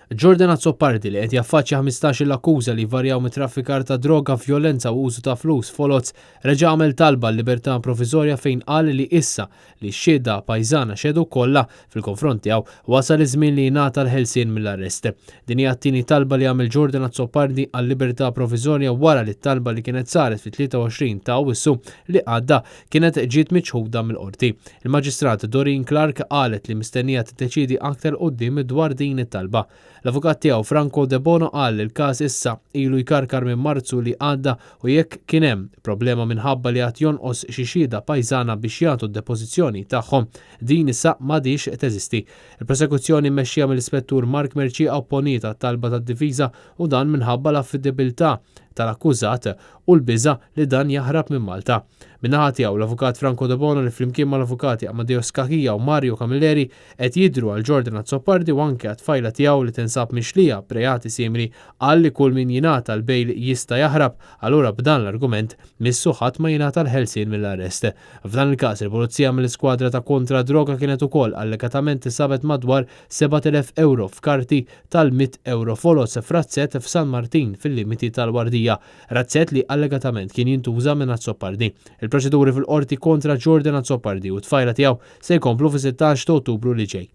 Jordan Azzopardi li qed jaffaċċja 15-il akkuża li jvarjaw mit-traffikar ta' droga, vjolenza u użu ta' flus foloz, reġa' għamel talba għal libertà proviżorja fejn qal li issa li x-xhieda pajżana xehdu kollha fil-konfront tiegħu wasal iż-żmien li jingħata l-ħelsien mill-arrest. Din hija t-tieni talba li għamel Jordan Azzopardi għal libertà proviżorja wara li t-talba li kienet saret fit-23 ta' Awwissu li għadda kienet ġiet miċħuda mill-Qorti. Il-Maġistrat Doreen Clarke qalet li mistennija tiddeċiedi aktar 'l quddiem dwar din it-talba. L-avukat tiegħu Franco Debono qal li l-każ issa ilu jkarkar minn Marzu li għadda u jekk kien hemm problema minħabba li għad jonqos xi xhieda pajżana biex jagħtu d-depożizzjoni tagħhom, din issa m'għadhiex teżisti. Il-prosekuzzjoni mmexxija mill-Ispettur Mark Mercieca opponiet għat-talba tad-difiża u dan minħabba l-affidabilità tal-akkużat u l-biża' li dan jaħrab minn Malta. Min-naħa tiegħu, l-Avukat Franco Debono li flimkien mal-Avukati Amadeo Scachia u Mario Camilleri qed jidhru għal Jordan Azzopardi u anke għat-tfajla tiegħu li tinsab mixlija b'reati simili qal li kull min jingħata l-bail jista' jaħrab, allura b'dan l-argument missu ħadd ma jingħata l-ħelsien mill-arrest. F'dan il-każ il-Pulizija mill-Iskwadra ta' Kontra d-Droga kienet ukoll allegatament sabet madwar 7,000 ewro f'karti tal-mitt ewro foloz f'razzett f'San Martin fil-limiti tal-Wardija, razzett li allegatament kien jintuża minn Azzopardi. Il-proċeduri fil-Qorti kontra Jordan Azzopardi u t-tfajla tiegħu se jkomplu fis-16 ta' Ottubru li ġej.